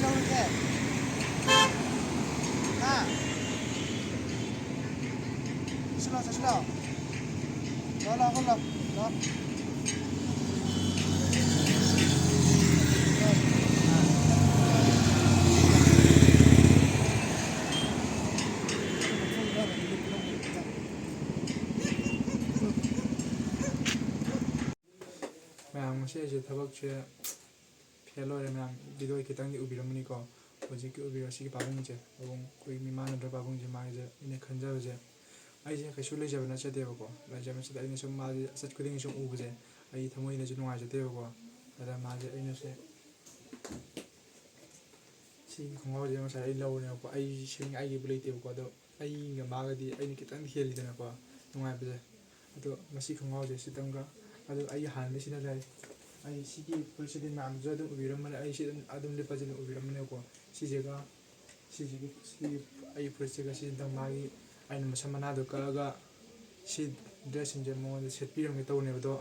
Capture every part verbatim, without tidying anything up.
ꯂꯧꯔꯒꯦ꯫ ꯍꯥ? ꯆꯠꯁꯤꯜꯂꯣ, ꯆꯠꯁꯤꯜꯂꯣ꯫ ꯂꯥꯛꯑꯣ, ꯂꯥꯛꯑꯣ, ꯂꯥꯛꯑꯣ, ꯂꯥꯛꯑꯣ꯫ ꯃꯌꯥꯝ, ꯉꯁꯤ ꯑꯩꯁꯦ ꯊꯕꯛꯁꯦ ꯐꯦꯜ ꯑꯣꯏꯔꯦ ꯃꯌꯥꯝ꯫ ꯚꯤꯗꯤꯑꯣ ꯈꯤꯇꯪꯗꯤ ꯎꯕꯤꯔꯝꯃꯅꯤꯀꯣ꯫ ꯍꯧꯖꯤꯛꯀꯤ ꯎꯕꯤꯔꯣ, ꯁꯤꯒꯤ ꯄꯥꯕꯨꯡꯁꯦ, ꯄꯥꯕꯨꯡ, ꯑꯩꯈꯣꯏ ꯃꯤꯃꯥꯟꯅꯗ꯭ꯔ ꯄꯥꯕꯨꯡꯁꯦ, ꯃꯥꯒꯤꯁꯦ ꯑꯩꯅ ꯈꯟꯖꯕꯁꯦ, ꯑꯩꯁꯦ ꯀꯩꯁꯨ ꯂꯩꯖꯕ ꯅꯠꯆꯗꯦꯕꯀꯣ꯫ ꯂꯩꯖꯕ ꯅꯠꯆꯗꯦ꯫ ꯑꯩꯅ ꯁꯨꯝ ꯃꯥꯁꯦ ꯆꯠ ꯈꯨꯗꯤꯡꯒꯤ ꯁꯨꯝ ꯎꯕꯁꯦ ꯑꯩ ꯊꯃꯣꯏꯅꯁꯨ ꯅꯨꯡꯉꯥꯏꯖꯗꯦꯕꯀꯣ꯫ ꯑꯗ ꯃꯥꯁꯦ ꯑꯩꯅꯁꯦ ꯁꯤꯒꯤ ꯈꯣꯡꯒ꯭ꯔꯥꯎꯁꯦ ꯉꯁꯥꯏ ꯑꯩ ꯂꯧꯔꯦꯕꯀꯣ꯫ ꯑꯩ ꯁꯦꯝꯅꯤꯡꯉꯥꯏ ꯑꯩꯒꯤꯕꯨ ꯂꯩꯇꯦꯕꯀꯣ꯫ ꯑꯗꯣ ꯑꯩꯒ ꯃꯥꯒꯗꯤ ꯑꯩꯅ ꯈꯤꯇꯪ ꯍꯦꯜꯂꯤꯗꯅꯀꯣ ꯅꯨꯡꯉꯥꯏꯕꯁꯦ꯫ ꯑꯗꯣ ꯉꯁꯤ ꯈꯣꯡꯒ꯭ꯔꯥꯎꯁꯦ ꯁꯤꯇꯪꯒ, ꯑꯗꯣ ꯑꯩꯒꯤ ꯍꯥꯟꯅꯗꯤ ꯁꯤꯅ ꯂꯩ꯫ ꯑꯩ ꯁꯤꯒꯤ ꯐꯨꯔꯤꯠꯁꯤꯗꯤ ꯃꯌꯥꯝꯁꯨ ꯑꯗꯨꯝ ꯎꯕꯤꯔꯝꯃꯅꯤ, ꯑꯩ ꯁꯤ ꯑꯗꯨꯝ, ꯑꯗꯨꯝ ꯂꯤꯠꯄꯁꯦ ꯑꯗꯨꯝ ꯎꯕꯤꯔꯝꯃꯅꯦꯕꯀꯣ꯫ ꯁꯤꯁꯤꯒ, ꯁꯤꯁꯤꯒꯤ, ꯁꯤꯒꯤ ꯑꯩ ꯐꯨꯔꯤꯠꯁꯤꯒ ꯁꯤꯁꯤꯗ ꯃꯥꯒꯤ ꯑꯩꯅ ꯃꯁꯝ ꯃꯅꯥꯗꯣ ꯀꯛꯑꯒ ꯁꯤ ꯗ꯭ꯔꯦꯁꯁꯤꯡꯁꯦ ꯃꯉꯣꯟꯗ ꯁꯦꯠꯄꯤꯔꯝꯒꯦ ꯇꯧꯕꯅꯦꯕ꯫ ꯑꯗꯣ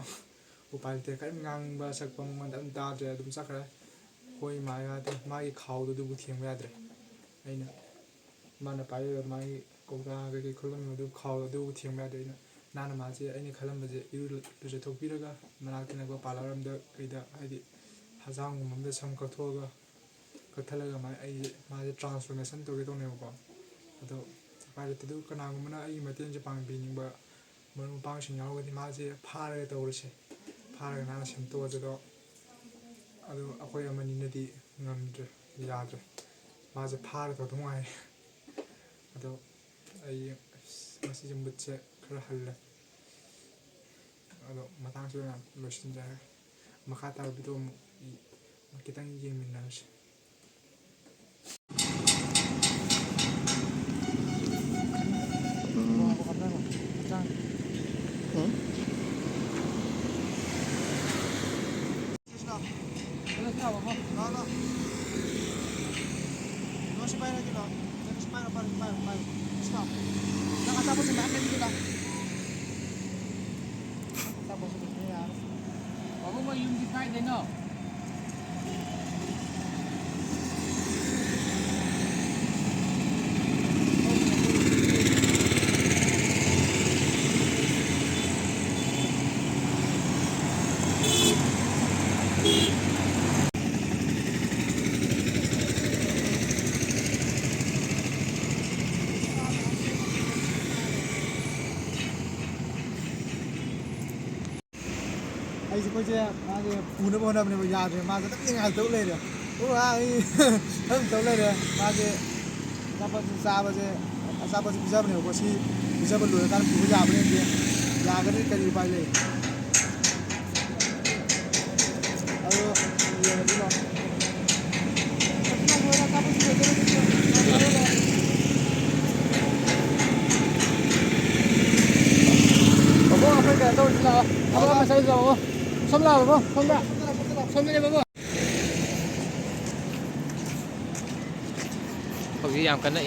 ꯎꯄꯥꯏ ꯂꯩꯇꯦ, ꯀꯔꯤꯝ ꯉꯥꯡꯕ ꯁꯛꯄ ꯃꯉꯣꯟꯗ ꯑꯗꯨꯝ ꯇꯥꯗ꯭ꯔꯦ, ꯑꯗꯨꯝ ꯆꯠꯈ꯭ꯔꯦ꯫ ꯍꯣꯏ ꯏꯃꯥ ꯌꯥꯗꯦ, ꯃꯥꯒꯤ ꯈꯥꯎꯗꯣ ꯑꯗꯨꯕꯨ ꯊꯦꯡꯕ ꯌꯥꯗ꯭ꯔꯦ꯫ ꯑꯩꯅ ꯃꯥꯅ ꯄꯥꯏꯔꯤꯕ ꯃꯥꯒꯤ ꯀꯧꯇꯥ ꯀꯩꯀꯩ ꯈꯨꯜꯂꯝꯃꯤꯕꯗꯨ ꯈꯥꯎ ꯑꯗꯨ ꯊꯦꯡꯕ ꯌꯥꯗ꯭ꯔꯦ꯫ ꯑꯩꯅ ꯅꯥꯟꯅ ꯃꯥꯁꯦ ꯑꯩꯅ ꯈꯜꯂꯝꯕꯁꯦ ꯏꯔꯨ ꯂꯨꯖꯊꯣꯛꯄꯤꯔꯒ ꯃꯅꯥꯛꯇ ꯅꯛꯄ ꯄꯥꯔꯂꯔ ꯑꯃꯗ ꯀꯩꯗ ꯍꯥꯏꯗꯤ ꯍꯖꯥꯝꯒꯨꯝꯕ ꯑꯃꯗ ꯁꯝ ꯀꯛꯊꯣꯛꯑꯒ ꯀꯛꯊꯠꯂꯒ ꯃꯥ ꯑꯩꯁꯦ ꯃꯥꯁꯦ ꯇ꯭ꯔꯥꯟꯁꯐꯣꯔꯃꯦꯁꯟ ꯇꯧꯒꯦ ꯇꯧꯅꯦꯕꯀꯣ꯫ ꯑꯗꯣ ꯎꯄꯥꯏ ꯂꯩꯇꯦ꯫ ꯑꯗꯨ ꯀꯅꯥꯒꯨꯝꯕꯅ ꯑꯩꯒꯤ ꯃꯇꯦꯡꯁꯦ ꯄꯥꯡꯕꯤꯅꯤꯡꯕ ꯃꯔꯨꯞ ꯃꯄꯥꯡꯁꯤꯡ ꯌꯥꯎꯔꯒꯗꯤ ꯃꯥꯁꯦ ꯐꯥꯔꯒ ꯇꯧꯔꯁꯦ꯫ ꯐꯥꯔꯒ ꯅꯥꯟꯅ ꯁꯦꯝꯗꯣꯛꯑꯁꯦ꯫ ꯑꯗꯣ ꯑꯗꯨ ꯑꯩꯈꯣꯏ ꯑꯃꯅꯤꯅꯗꯤ ꯉꯝꯗ꯭ꯔꯦ, ꯌꯥꯗ꯭ꯔꯦ꯫ ꯃꯥꯁꯦ ꯐꯥꯔꯒ ꯇꯧꯗꯧ ꯉꯥꯏꯔꯦ꯫ ꯑꯗꯣ ꯑꯩ ꯉꯁꯤꯁꯦ ꯃꯨꯠꯁꯦ ꯈꯔ ꯍꯜꯂꯦ꯫ ꯑꯗꯣ ꯃꯇꯥꯡꯁꯤꯗ ꯂꯣꯏꯁꯤꯟꯖꯔꯒꯦ꯫ ꯃꯈꯥ ꯇꯥꯕ ꯚꯤꯗꯤꯑꯣ ꯑꯃꯨꯛ ꯈꯤꯇꯪ ꯌꯦꯡꯃꯤꯟꯅꯔꯁꯤ꯫ ꯄꯥꯕꯨꯡ ꯍꯣꯏ ꯌꯨꯝꯗꯤ ꯀꯥꯏꯗꯩꯅꯣ? ꯑꯩꯁꯦ ꯑꯩꯈꯣꯏꯁꯦ ꯃꯥꯁꯦ ꯄꯨꯅꯕ ꯍꯣꯠꯅꯕꯅꯦꯕ, ꯌꯥꯗ꯭ꯔꯦ꯫ ꯃꯥꯁꯦ ꯑꯗꯨꯝ ꯅꯤꯡꯉꯥꯏ ꯇꯧ ꯂꯩꯔꯦ꯫ ꯑꯣ, ꯑꯥ, ꯑꯩ ꯑꯗꯨꯝ ꯇꯧ ꯂꯩꯔꯦ꯫ ꯃꯥꯁꯦ ꯑꯆꯥꯄꯣꯠꯁꯦ ꯆꯥꯕꯁꯦ, ꯑꯆꯥꯄꯣꯠꯁꯦ ꯄꯤꯖꯕꯅꯦꯕꯀꯣ꯫ ꯁꯤ ꯄꯤꯖꯕ ꯂꯣꯏꯔꯀꯥꯟꯗ ꯄꯨꯕ ꯌꯥꯕ꯭ꯔꯥ ꯌꯦꯡꯒꯦ꯫ ꯌꯥꯒꯅꯤ, ꯀꯔꯤ ꯎꯄꯥꯏ ꯂꯩ? ꯑꯗꯣ ꯌꯦꯡꯉꯁꯤꯀꯣ꯫ ꯕꯕꯣ, ꯑꯩꯈꯣꯏ ꯀꯩꯅꯣ ꯇꯧꯔꯁꯤ ꯂꯥꯛꯑꯣ꯫ ꯊꯕꯛ ꯑꯃ ꯆꯠꯂꯨꯁꯤ ꯂꯥꯛꯑꯣ꯫ ꯁꯣꯝ ꯂꯥꯛꯑꯣ ꯕꯕꯣ, ꯁꯣꯝꯗ꯫ ꯁꯣꯝꯗꯅꯦ ꯕꯕꯣ꯫ ꯍꯧꯖꯤꯛ ꯌꯥꯝ ꯀꯟꯅ